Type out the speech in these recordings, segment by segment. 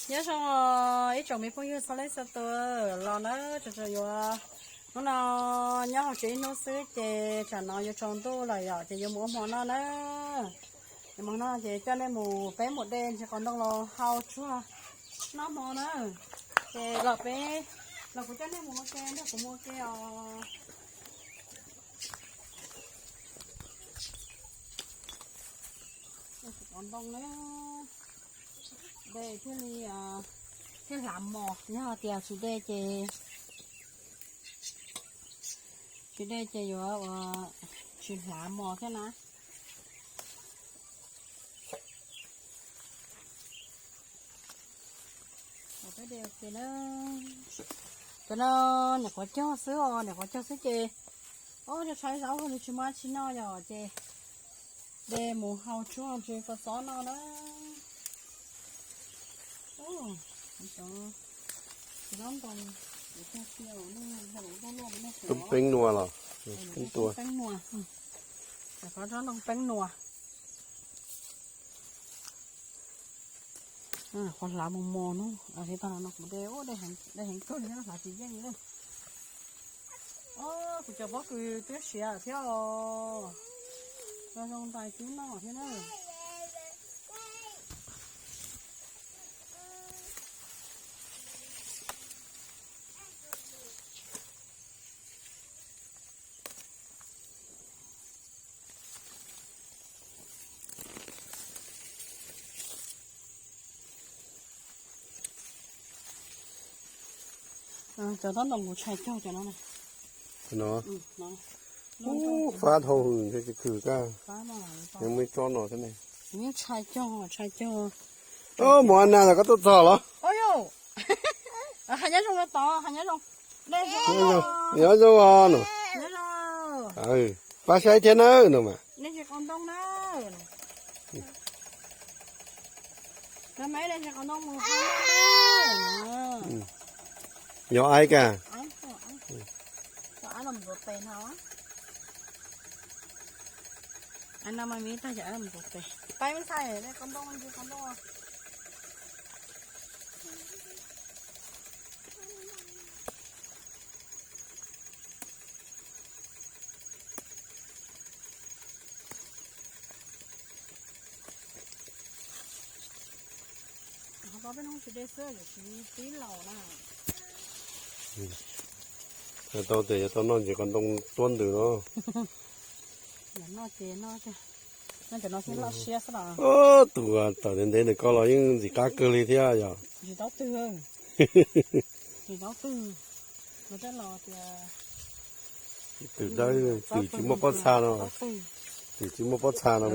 Nyob zoo ib tsoom me phooj ywg txhua leej txhua tus los na, tsuas tsuas yuav hnub no nyob hauv tsev ib hnub xwb ces tsam no yuav tsaus ntuj lawm yom, ces yuav mus ua hmo noj na. Ces hmo no ces coj nej mus, peb mus de ntsis qos ntoo los hau tsuag noj hmo na. Ces los peb, los kuv coj nej mus ua ke, nrog kuv mus ua ke os. Qos ntoo na, de thiaj li, thiaj hlav mos, yog hais tias tsis de ces, tsis de ces yuav ua tsis hlav mos thiab na. Peb de ua ke na. Cov no nyuam qhuav cog xwb os, nyuam qhuav cog xwb ces, o, tshaib zaub li tsis muaj dab tsi noj yom, ces de mus hau tsuag ntsis kua txob noj na. Tub peeb nua los, peeb nua, qhov tsob ntoo peeb nua. Qhov hlav mos mos no, tag no kuv de, de heev kawg li, hlav tsis yeej li. Kuv cov pob kws twb siav thiab os. Zoo zoo ntais cub noj thiab na. Cov tsob ntoo kuv tshais cog cov no. Ub, fab dhau hwm ntshe tsis khwm kag. Yeej muaj ib tsob no thiab ne. Tshais cog, tshais cog. Mus a na los koj tuaj txog los? Hais nyob zoo no tod, hais nyob zoo. Nyob zoo no. Pab saib thiab nawb no mas. Yog ai ka. Tau tias yuav tau noj ntsis qos ntoo tuab ntws no. Tus tawm ntev ntev ntawm koj los yeej ntxim qab kawg li thiab yog. Twm dawb, twm tsis muaj pob txha no, twm tsis muaj pob txha no.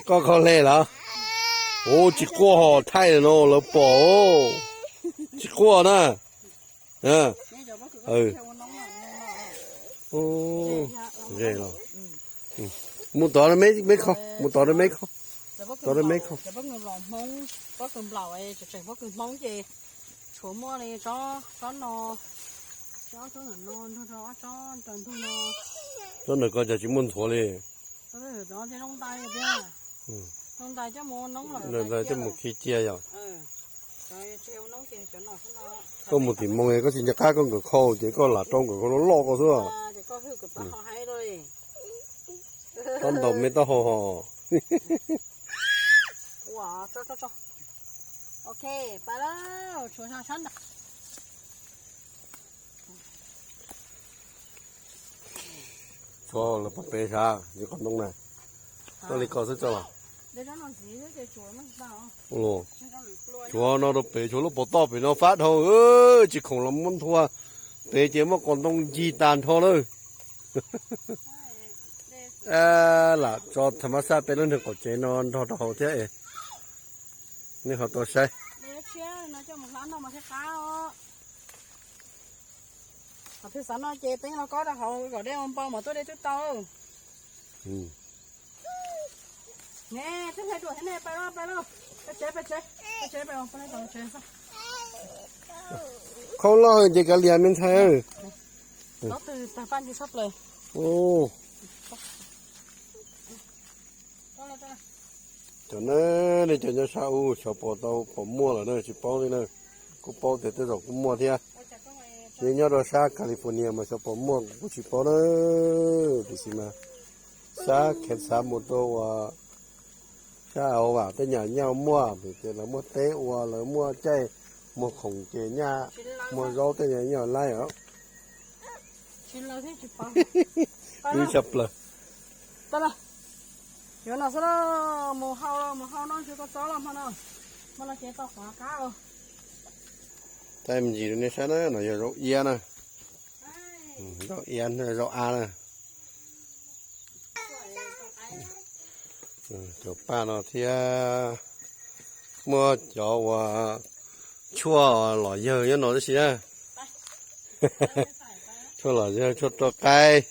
Koj kho hle los? Ub, tsis quaj hos, thaij no lawv pom. Tsis quaj na. Mus tod me kho, mus tod me kho, tod me kho. Pob kws nplaum, tseem pob kws Hmoob ces tshuav muaj li tsob no, tsob no, tsob ntawm ko cas tsis muaj ntxhuav li. Zoo ntais coj mus khi cia yom. Koj mus tim Hmoob koj tsis nco qab koj nkawd kho ces koj lam rau nkawd kho loj loj ko xwb. Tau ntaus me taub hau hos. Tshuav lawv pom pem sav, yog qos ntoo na. Tuaj li ko xwb tso los. Tshuav no rau pem, tshuav lub pov toj pem no fab dhau, tsis khoom los muab nthua. Pem ces muaj qos ntoo ncig tag nrho lawm. Lam tso tham mas xaj peb lub nroog qaum tsev no nrog rau hauv thiab es nej ho tau saib. Qhov twg xav no ces teeb los kob rau hauv kom dej ua npau mas tuaj de twb tau. Ne, twb hlais duam thiab ne, pais lauj, pais lauj, pais tsev, pais tsev, pais tsev, pais tsev. Khoob loj ces kav liam me ntxhais. Cov na, nej cov nyob sab ub xyov puas tau pom muaj lawm na, tsis paub li na. Kuj paub tias tej zaum kuj muaj thiab. Ces nyob rau sab California mas xyov puas muaj kuv kuj tsis paub na. Tiam sis mas sab Kansas mus rau uas sab Iowa tej nyam nyaj muaj, vim tias lawv muaj teb ua, lawv muaj caij muag khoom ces nyaj muag zaub tej nyam nyaj laij os. Wb tshaj plaws. Yuav no xwb, mus hau, mus hau no ntshe koj txob los hmo no, hmo no ces tau qhov qab. Thaij me ntsis rau nej saib na, no yog zaub iab na, zaub iab, zaub av na. Cov paj no thiab muaj cov uas tshuaj los yawg nyob no tib si na. Tshuaj los yawg, tshuaj rau qaib,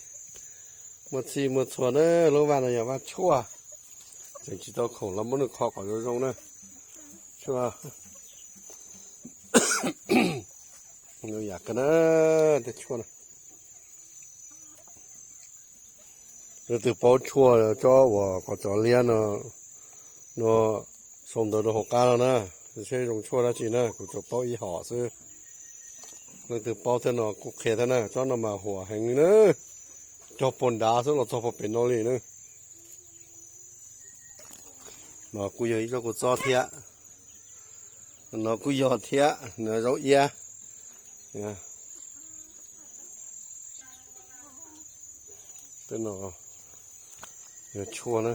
muaj txhij muaj txhua na. Lub vaj no yog vaj tshuaj, tseem tsis tau khoom los muab nws kho kom zoo zoo na. Tshuaj, yam kawg na, tej tshuaj na. Leej twg paub tshuaj tsob uas qos tsov liab no, no sau ntawv rau hauv qab no na, seb zoo tshuaj dab tsi na, kuv tsuas paub ib hom xwb. Leej twg paub thiab no kuj qhia thiab na, tsob no mas huam heev li na, cog puag nrad xwb los txog puag pem no li na. No kuj yog ib tsob kua txob thiab, no kuj yog thiab, no zaub iab. Tej no yog tshuaj na,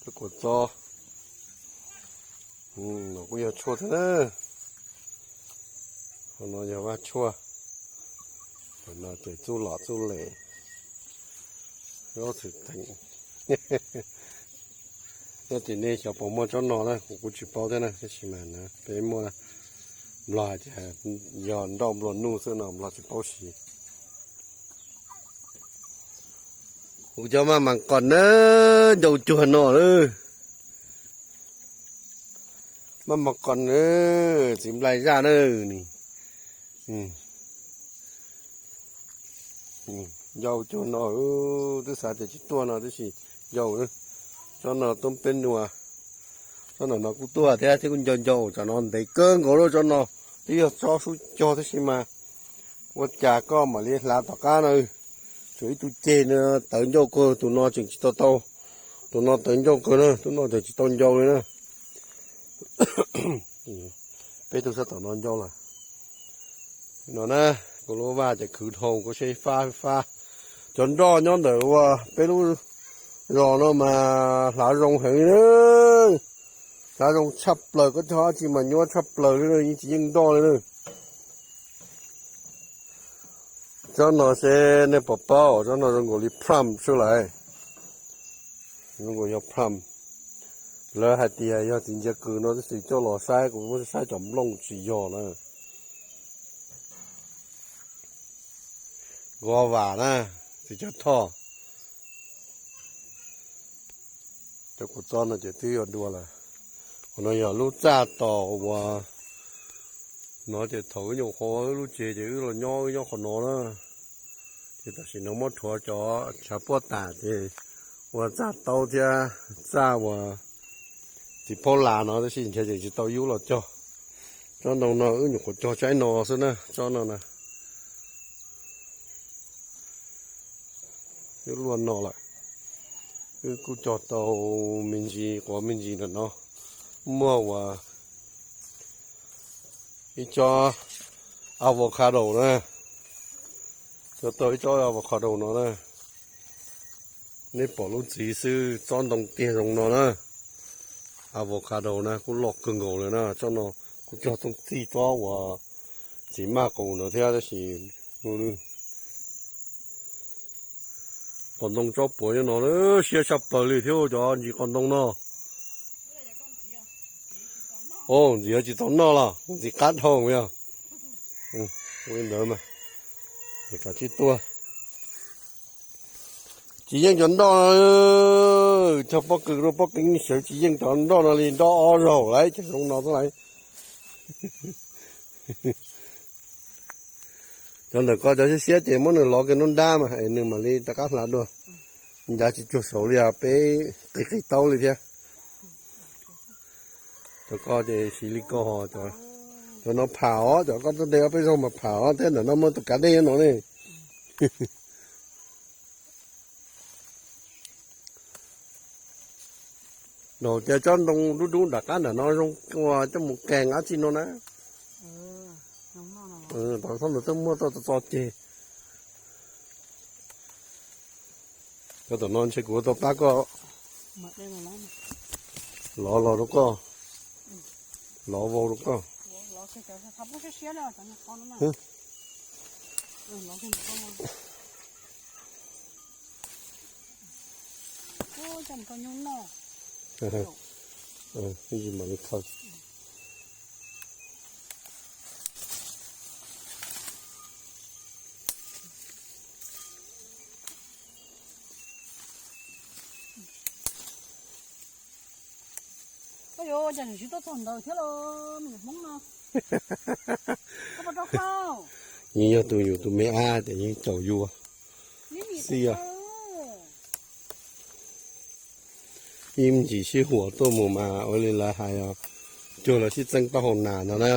tsob kua txob, no kuj yog tshuaj thiab na. Qhov no yog vaj tshuaj, no ces txuj lom txuj lem, zaub txhwm teem. Nyob tim nej xyov puas muaj tsob no na, kuv kuj tsis paub thiab na, tab sis mas peb muaj, Nplog hais tias yog nroj nplua nuj xwb no, Nplog tsis paub siv. Kuv cov maj mam qos na, ncau cuag no na. Maj mam qos na, txiv nplai zaj na. Ncau cuag no, twb xav tias tsis tuaj no tab sis ncau. Tsob no tub peb nua, tsob no no kuj tuaj thiab, thiab kuj ncau ncau, tsam no ntev kawg nkaus lawm tsob no. Twb yog tsob sub cog tab sis mas ua cas koj mam li hlav tom qab no, tshuav ib tug ceg no tawv ncauj kawg, tus no tseem tsis tau tau, tus no tawv ncauj kawg na, tus no tseem tsis tau ncau li na. Peb tug sab tom no ncau lawm. No na, kuv lub vaj ces khwv dhau, kuv saib fab fab. Cov nroj nyob ntawm ua peb lub zos no mas hlav zoo heev li na. Hlav zoo tshaj plaws, koj cog dab tsi mas nyuaj tshaj plaws li, yeej tsis yeej nroj li na. Tsob no seb nej puas paub, tsob no zoo nkaus li plum sub lawm. Zoo nkaus yog plum. Lawv hais tias yog txiv ncaws kws no tab sis coj los saib, kuv muab saib cov nplooj tsis yog na. Guava na, txiv ncaws thoj. Cov kua txob no ces twb yog dua lawm. Qhov no yog lub txaj tos uas no ces thaum wb nyuam qhuav wb lub tsev ces wb los nyob, wb nyob qhov no na. Ces tam sim no muab rhuav cov tshav puab tas ces ua txaj taub thiab txaj uas txiv phaub las no tab sis ntshe tseem tsis tau yub los cog. Tsob ntoo no wb nyuam qhuav cog tsaib no xwb na, tsob no na. Wb luaj no lawm, wb kuj cog tau me ntsis quav me ntsis ntawm no. Muaj uas ib tsob avocado na, cog tau ib tsob avocado no na. Neb pom lub txiv xwb, tsob ntoo tiag zoo no na. Avocado na kuj loj kawg nkaus lawm na, tsob no kuj cog txooj txij tsob uas txiv maj qus ntawd thiab tab sis qos ntoo tsob puav nyob no, siab tshaj plaws li thiab cov ntsis qos ntoo no. Ntxiv tsis tau noj los ntxiv qab dhau yog. Ntawd mas kav tsij tuaj. Tsis yeej cov nroj no, cog pob kws rau pob kws yeej sawv tsis yeej cov nroj no li, nroj ob zaug lawm ces zoo no xwb lawm. Cov ntawm ko cov siab siab ces muab nws lov kiag nruab nrab mas es nws mam li rov qab hla dua. Ncav tsis cuag saud li os, peb qis qis taub li thiab. Cov ko ces siv li ko ho, cov no pham os, cov ko tuaj de ob peb zaug mas pham os, thiab ntawm no muaj tus kav dej no ne. Nraum tias tsob ntoo dub dub nram qab nram no zoo ua coj mus qees dab tsi no na. Tom txhob ntawd twb muaj txoj txo ceg. Cov tom no ntshe kuv tau pab koj lov los rau koj, lov vau rau koj. Ua cas tsis tuaj txog ntawd thiab los me nyuam Hmoob no. Yeej yog tus yus tus me ab tias yeej caum yus xij os. Ib ntsis sib huam tuaj mus mas ua li lawv hais os, cuag lawv sib txeeb taub hau nas no na.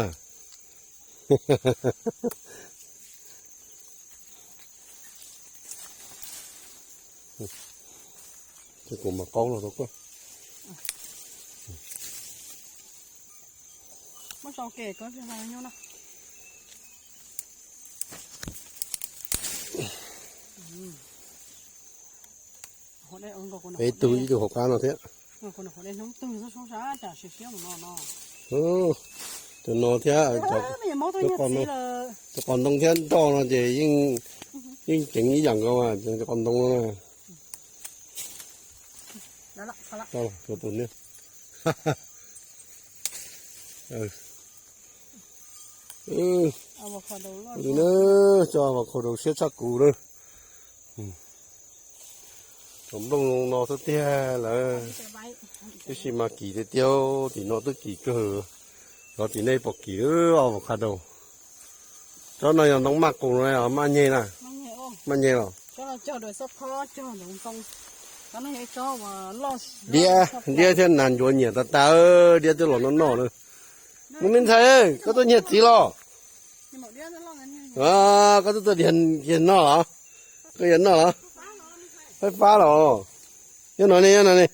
Ces kuv mam qaub los rau koj. Peb tug ib tug hauv qab no thiab. Cov no thiab, cov qos ntoo thiab nroj no ces yeej ceev ib yam nkaus mas cov qos ntoo no na. Tus no, cov avocado siab tshaj kuv na. Cov nplooj no xwb tiag lawm. Tab sis mas kim tiag tiag, tim no twb kim kawg. Cov tim nej pom kim avocado. Tsob no yog ntoo maj qus no, maj nyeg na. Maj nyeg los? Diab, diab thiab nas ncuav nyiam tas tas, diab twb los noj noj na. Mus me ntxhais, koj tuaj nyiag txiv los? Koj tuaj tuaj diag noj los? Koj yog noj los? Faib fab los? Nyob no ne, nyob no ne.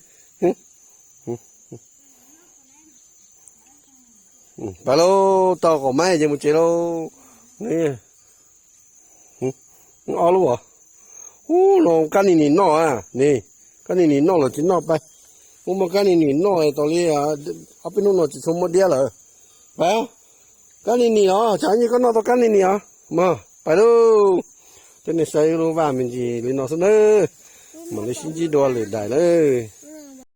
Pab lauj, tau qaum maib ces mus tsev lauj. Ob lub as. Ub, no kab ni nim noj a, ni, kab ni nim noj los tsis noj pais. Ub, muaj kab ni nim noj tas li, ob peb hnub no tsis tshua muaj diab lawm. Pais, kab ni nim os, tsam nyij koj noj tau kab ni nim os. Mas pais lauj. Thiab nej saib lub vaj me ntsis li no xwb nawb. Mam li sib ntsib dua lwm daim nawb.